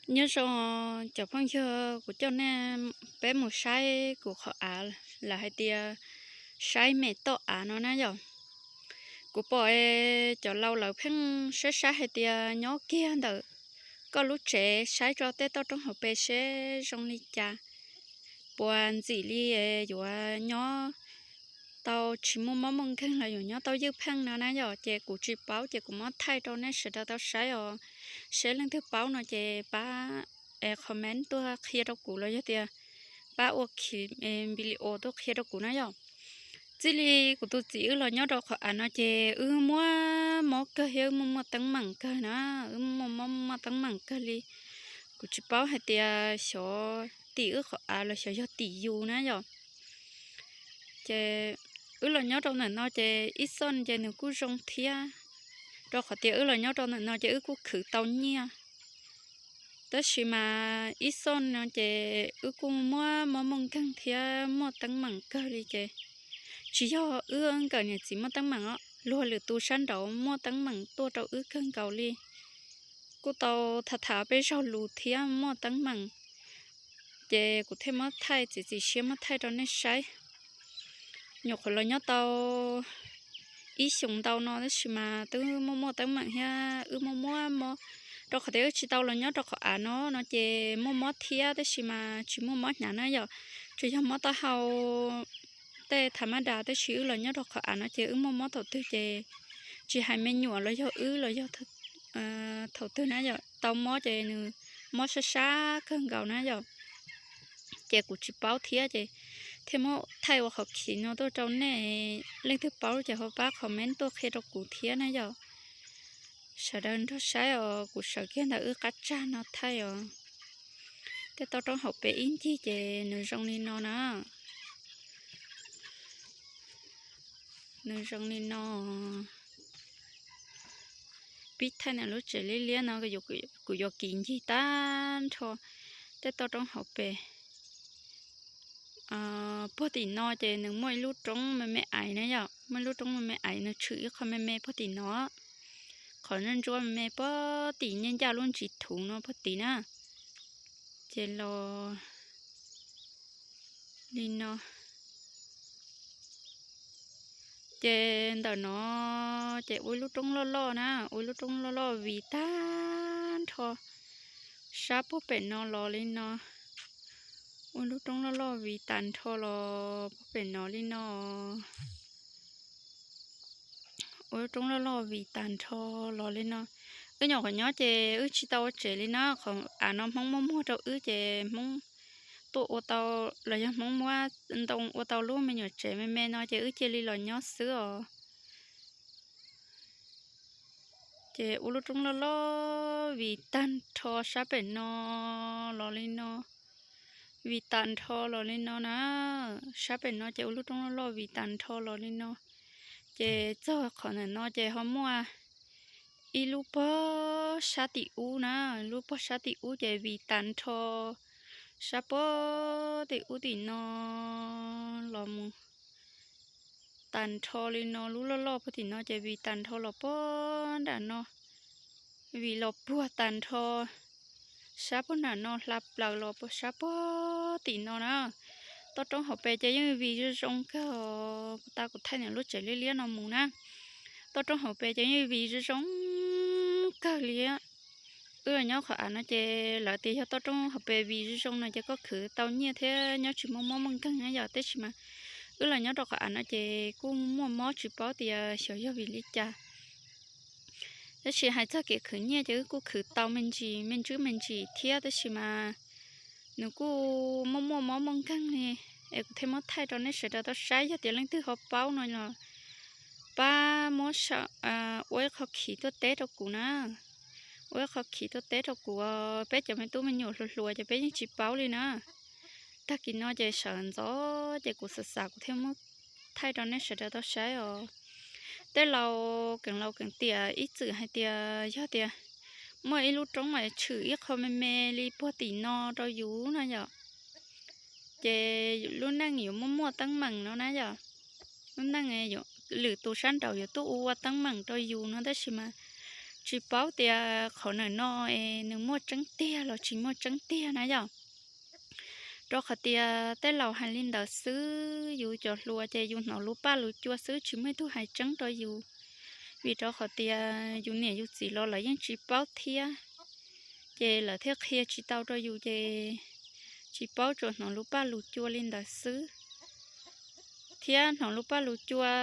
Nyob zoo cov phooj ywg, kuv coj nej peb mus saib kuv qhov av, lawv hais tias saib me toj av no na yom. Kuv pom cov laus lawv pheej saib saib hais tias nyob kiag ntawm koj lub tsev saib rau tej toj roob hauv pes seb zoo li cas, puas ntxim li yuav nyob tau tsis muaj mob muaj nkeeg los yuav nyob tau ywj pheej no na yom. Ces kuv tsis paub ces kuv muab thaij rau nej sawv daws tau saib os. Seb leej twg paub no ces pab comment tuaj qhia rau kuv los yog tias pab ua ki video tuaj qhia rau kuv na yom. Txij li kuv tus txiv wb los nyob rau qhov av no ces wb muaj mob kawg thiab wb muaj muaj teeb meem kawg na, wb muaj mob muaj teeb meem kawg li. Kuv tsis paub hais tias xyov tim wb qhov av los xyov yog tim yus na yom. Ces wb los nyob rau ntawm no ces ib xooj ces nws kuj zoo thiab, rau qhov tias wb los nyob rau ntawm no ces wb kuj khwv tau nyiaj. Tab sis mas ib xooj no ces wb kuj muaj mob muaj nkeeg thiab muaj teeb meem kawg li ces tsis yog wb nkawm niam txiv muaj teeb meem os, luag lwm tus sab nraud muaj teeb meem tuaj rau wb kawg nkaus li. Kuj tau tham tham peb zaug lus thiab muaj teeb meem, ces kuv thiaj muab thaij, txiav txim siab muab thaij rau nej saib. Nyuam qhuav los nyob tau ib xyoos ntau no tab sis mas twb muaj muaj teeb meem thiab wb muaj muaj mob, rau qhov tias wb tsis tau los nyob rau qhov av no no ces muaj mob thiab tab sis mas tsis muaj mob hnyav na yom, tsuas yog mob taub hau tej thav mab das, tab sis wb los nyob rau qhov av no ces wb muaj mob thaum twg ces tsis hais me nyuam los yog wb los yog thaum twg na yom, tau mob ces nws mob sab sab kawg nkaus na yom. Ces kuv tsis paub thiab ces thiaj muab thaij ua qhov khiv no tuaj rau nej, leej twg paub ces ho pab comment tuaj qhia rau kuv thiab na yom. Sawv daws nrog saib os, kuv sawv kiag ntawm wb qab tsag no thaij os. Tej toj roob hauv pes ib ncig ces nws zoo li no na. Nws zoo li no. Pib thaij ntawm lub tsev liab liab no, kuv yuav kiv ncig tag nrho tej toj roob hauv pes. Puag tim no ces nws muaj ib lub roob me me aiv na yom, muaj ib lub roob me me aiv, nws tshwm ib qho me me puag tim no. Qhov ntsuab ntsuab me me puag tim nyiaj ncaj lub ntsis thuv no puag tim na. Ces los li no. Ces ntawm no ces ua ib lub roob loj loj na, ua ib lub roob loj loj vim tag nrho sab puag pem no los li no. Ua ib lub roob loj loj vim tag nrho los puag pem no li no. Ua lub roob loj loj vim tag nrho los li no. Wb nyuam qhuav nyob ces wb tsis tau ua tsev li na, qhov av no Hmoob muab muag rau wb ces Hmoob tuaj ua tau, los yog Hmoob muab ntoo ua tau lub me nyuam tsev me me no ces wb cia li los nyob xwb os. Ces ua lub roob loj loj vim tag nrho sab pem no los li no. Vim tag nrho los li no na, sab pem no ces ua lub roob loj loj vim tag nrho los li no. Ces txog qhov ntawm no ces ho muaj ib lub pob sab tim ub na, lub pob sab tim ub ces vim tag nrho sab pob tim ub tim no los mus tag nrho li no, lub loj loj puag tim no ces vim tag nrho los puag nram no, vim los puag tag nrho sab puag nram no hla plaws los puag sab puag tim no na. Toj roob hauv pes ces yeej vim zoo zoo kawg, kuv tas kuv thaij niam lub tsev liab liab no mus na. Toj roob hauv pes ces yeej vim zoo zoo kawg li. Wb los nyob qhov av no ces lawv tias yog toj roob hauv pes vim zoo zoo no ces koj khwv tau nyiaj thiab nyob tsis muaj mob muaj nkeeg na yom, tab sis mas wb los nyob rau qhov av no ces kuj muaj mob tsis paub tias xyov yog vim li cas. Tab sis hais txog kev khwv nyiaj ces wb kuj khwv tau me ntsis me ntsis me ntsis thiab, tab sis mas nws kuj muaj muaj mob muaj nkeeg li, es kuv thiaj muab thaij rau nej sawv daws tau saib. Yog tias leej twg ho paub no los pab muab ua ib qho khiv tuaj teb rau kuv na, ua ib qho khiv tuaj teb rau kuv. Peb cov me tub me nyuam hluas hluas ces peb yeej tsis paub li na. Tag kis no ces sawv ntxov ces kuv xav xav kuv thiaj muab thaij rau nej sawv daws tau saib os. Tej laus keev laus keev tiam ib txwm hais tias yog tias muaj ib lub roob mas tshwm ib qho me me li puag tim no rau yus na yom, ces lub neej yuav muaj muaj teeb meem no na yom. Lub neej lwm tus sab nraud yuav tuaj ua ua teeb meem rau yus no, tab sis mas tsis paub tias qhov ntawm no es nws muaj tseeb tiag los tsis muaj tseeb tiag na yom. Rau qhov tias tej laus hais li ntawd xwb, yus cov hluas ces yus hnov lus paj lus cua xwb, tsis muaj ib tug hais tseeb rau yus. Vim rau qhov tias yus niam yus txiv los lawv yeej tsis paub thiab, ces lawv thiaj qhia tsis tau rau yus, ces tsis paub, tsuas hnov lus paj lus cua li ntawd xwb. Thiab hnov lus paj lus cua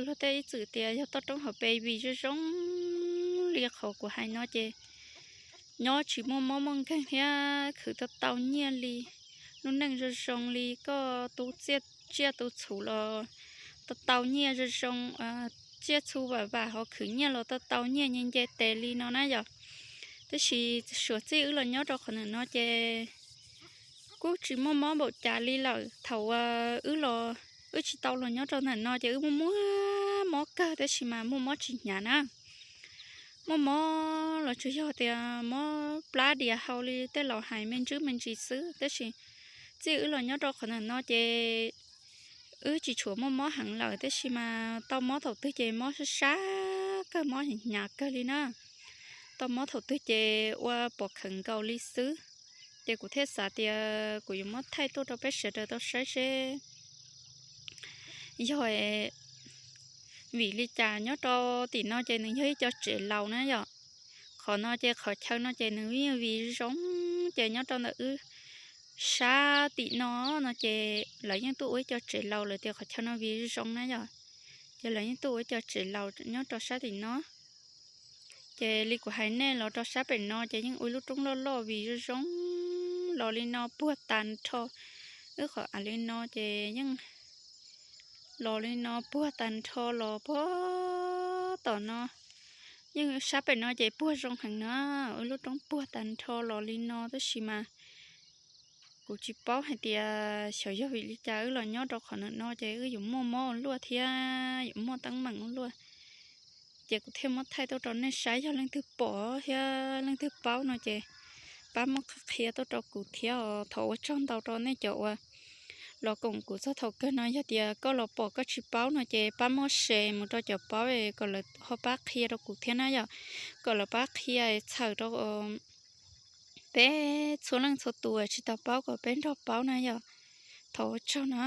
luag tej ib txwm tias yog toj roob hauv pes vim zoo zoo li qhov kuv hais no ces nyob tsis muaj mob muaj nkeeg thiab khwv tau tau nyiaj li. Lub neej zoo zoo li koj tu tsiaj tu txhu los tau tau nyiaj zoo zoo, tsiaj txhu vam vam ho khwv nyiaj los tau tau nyiaj nce nce tes li no na yom. Tab sis suav txij wb los nyob rau qhov ntawm no ces kuj tsis muaj mob npaum cas li lawm. Thaum uas wb los, wb tsis tau los nyob rau ntawm no ces wb muaj muaj mob kawg, tab sis mas muaj mob tsis hnyav na. Muaj mob los tsuas yog tias mob plab dias hau li tej laus hais me ntsis me ntsis xwb, tab sis txij wb los nyob rau qhov ntawm no ces wb tsis tshua muaj mob heev lawm, tab sis mas tau mob thaum twg ces mob sab sab kawg, mob hnyav kawg li na. Tau mob thaum twg ces ua pom kheev nkaus li xwb. Ces kuv thiaj xav tias kuv yuav muab thaij tuaj rau peb sawv daws tau saib seb yog vim li cas nyob rau tim no ces nws yog ib co tsev laus na yom. Qhov no ces qhov chaw no ces nws yeej vim zoo, ces nyob rau ntawm wb sab tim no no ces lawv yeej tuaj ua ib co tsev laus, lawv tias qhov chaw no vim zoo na yom. Ces lawv yeej tuaj ua ib co tsev laus nyob rau sab tim no. Ces li kuv hais nej, los rau sab pem no ces yeej ua ib lub roob loj loj vim zoo zoo los li no puag tag nrho. Wb qhov av li no ces yeej los li no puag tag nrho los puag tom no. Yeej sab pem no ces puag zoo heev na, ua ib lub roob puag tag nrho los li no, tab sis mas kuv tsis paub hais tias xyov yog vim li cas wb los nyob rau qhov ntawm no ces wb yuav muaj mob ua luaj thiab yuav muaj teeb meem ua luaj. Ces kuv thiaj muab thaij tuaj rau nej saib, yog leej twg pom thiab leej twg paub no ces pab muab qhia tuaj rau kuv thiab os. Thov ua tsaug ntau rau nej cov uas los koom kuv txog thaum kawg no. Yog tias koj los pom koj tsis paub no ces pab muab share mus rau cov paub kom lawv ho pab qhia rau kuv thiab na yom, kom lawv pab qhia txhawm rau peb txhua leej txhua tus tsis tau paub kom peb nrog paub na yom. Thov ua tsaug na.